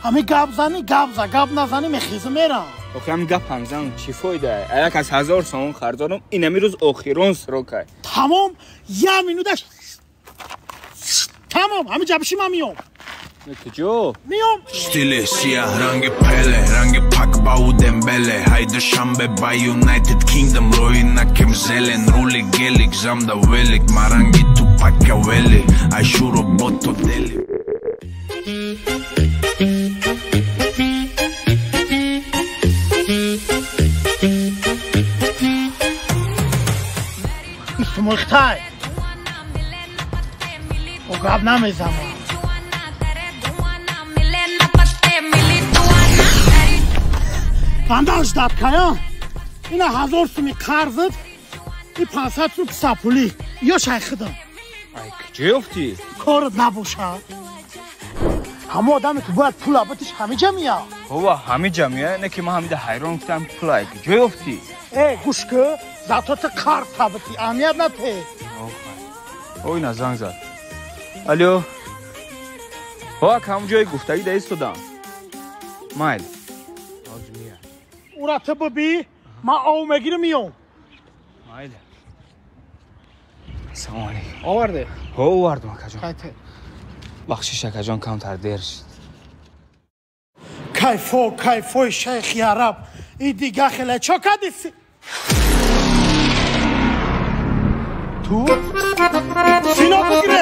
Ҳами гап зани гап за, гап назани мехизм мерам. Охи ҳами гап ҳам зан чӣ фоида? Як аз 1000 сомон қарздорам, ин ҳами рӯз охирон срокай. Тамом, я минуташ тамом, ҳами ҷабиши ман миём. Куҷо? Миём. Стиле сияҳ, ранги Пеле, ранги Пакбау Дембеле, ҳайда шанбе ба United Kingdom, роҳи накем зелен, рули гелик, замда велик, маранги тупака вели, айшуро бото дели. Истумохтай. О гап намезанам. Банда ждат кая. Ина 1000 суми қарзит, и 500 сум кисапулӣ. Ё шайхидам. Ай куҷо ёфтӣ? Корат набоша. Ҳамо одаме ки бояд пула битиш ҳамиҷа мия. Ҳова ҳамиҷа мия, не ки ман ҳамида ҳайрон гуфтам пула ай куҷо ёфтӣ? Э, гӯш ку, зато ту қарз табити, аҳамият нате. О, ина занг зад. Алё. Ҳо, ак ҳамон ҷои гуфтагӣ да истодам. Майл. Ура ту бибӣ, ман ов мегирам миём. Майли. Ассалому алайкум. Оварде? Ҳо, овардам, акаҷон. Қайте. Бахшиш, акаҷон, камтар дер шуд. Кайфо, кайфои шайхи араб. И дига хеле чо кадиси? Ту? Сино бигире.